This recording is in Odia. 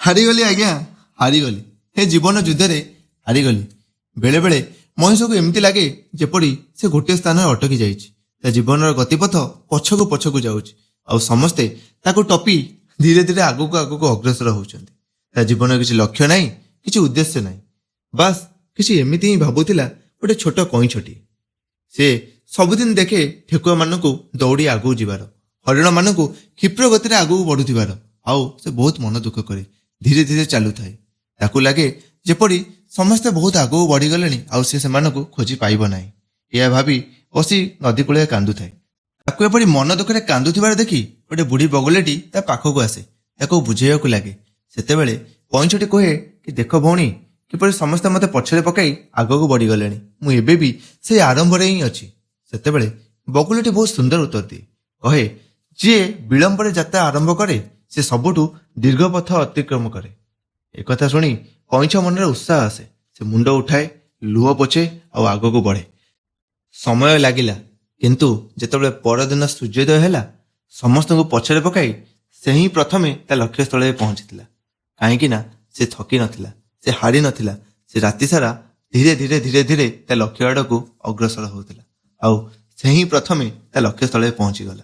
ହାରିଗଲି ଆଜ୍ଞା, ହାରିଗଲି। ହେ ଜୀବନ ଯୁଦ୍ଧରେ ହାରିଗଲି। ବେଳେବେଳେ ମଣିଷକୁ ଏମିତି ଲାଗେ ଯେପରି ସେ ଗୋଟିଏ ସ୍ଥାନରେ ଅଟକି ଯାଇଛି। ତା ଜୀବନର ଗତିପଥ ପଛକୁ ପଛକୁ ଯାଉଛି ଆଉ ସମସ୍ତେ ତାକୁ ଟପି ଧୀରେ ଧୀରେ ଆଗକୁ ଆଗକୁ ଅଗ୍ରସର ହେଉଛନ୍ତି। ତା ଜୀବନରେ କିଛି ଲକ୍ଷ୍ୟ ନାହିଁ, କିଛି ଉଦ୍ଦେଶ୍ୟ ନାହିଁ। ବାସ୍, କିଛି ଏମିତି ହିଁ ଭାବୁଥିଲା ଗୋଟେ ଛୋଟ କଇଁଛଟିଏ। ସେ ସବୁଦିନ ଦେଖେ ଠେକୁଆମାନଙ୍କୁ ଦୌଡ଼ି ଆଗକୁ ଯିବାର, ହରିଣମାନଙ୍କୁ କ୍ଷିପ୍ର ଗତିରେ ଆଗକୁ ବଢୁଥିବାର, ଆଉ ସେ ବହୁତ ମନ ଦୁଃଖ କରେ, ଧୀରେ ଧୀରେ ଚାଲୁଥାଏ। ତାକୁ ଲାଗେ ଯେପରି ସମସ୍ତେ ବହୁତ ଆଗକୁ ବଢିଗଲେଣି ଆଉ ସେ ସେମାନଙ୍କୁ ଖୋଜି ପାଇବ ନାହିଁ। ଏହା ଭାବି ବସି ନଦୀ କୂଳରେ କାନ୍ଦୁଥାଏ। ତାକୁ ଏପରି ମନ ଦୁଃଖରେ କାନ୍ଦୁଥିବାର ଦେଖି ଗୋଟେ ବୁଢୀ ବଗଲେଟି ତା ପାଖକୁ ଆସେ, ତାକୁ ବୁଝେଇବାକୁ ଲାଗେ। ସେତେବେଳେ କଇଁଛଟି କୁହେ କି, ଦେଖ ଭଉଣୀ, କିପରି ସମସ୍ତେ ମୋତେ ପଛରେ ପକାଇ ଆଗକୁ ବଢିଗଲେଣି, ମୁଁ ଏବେ ବି ସେଇ ଆରମ୍ଭରେ ହିଁ ଅଛି। ସେତେବେଳେ ବଗୁଲିଟି ବହୁତ ସୁନ୍ଦର ଉତ୍ତର ଦିଏ। କହେ, ଯିଏ ବିଳମ୍ବରେ ଯାତ୍ରା ଆରମ୍ଭ କରେ, ସେ ସବୁଠୁ ଦୀର୍ଘ ପଥ ଅତିକ୍ରମ କରେ। ଏକଥା ଶୁଣି କଇଁଛ ମନରେ ଉତ୍ସାହ ଆସେ। ସେ ମୁଣ୍ଡ ଉଠାଏ, ଲୁହ ପୋଛେ ଆଉ ଆଗକୁ ବଢେ। ସମୟ ଲାଗିଲା, କିନ୍ତୁ ଯେତେବେଳେ ପରଦିନ ସୂର୍ଯ୍ୟୋଦୟ ହେଲା, ସମସ୍ତଙ୍କୁ ପଛରେ ପକାଇ ସେ ହିଁ ପ୍ରଥମେ ତା ଲକ୍ଷ୍ୟସ୍ଥଳରେ ପହଞ୍ଚିଥିଲା। କାହିଁକି ନା ସେ ଥକି ନଥିଲା, ସେ ହାରି ନଥିଲା। ସେ ରାତି ସାରା ଧୀରେ ଧୀରେ ଧୀରେ ଧୀରେ ତା ଲକ୍ଷ୍ୟ ଆଡ଼କୁ ଅଗ୍ରସର ହେଉଥିଲା ଆଉ ସେ ହିଁ ପ୍ରଥମେ ତା ଲକ୍ଷ୍ୟସ୍ଥଳରେ ପହଞ୍ଚିଗଲା।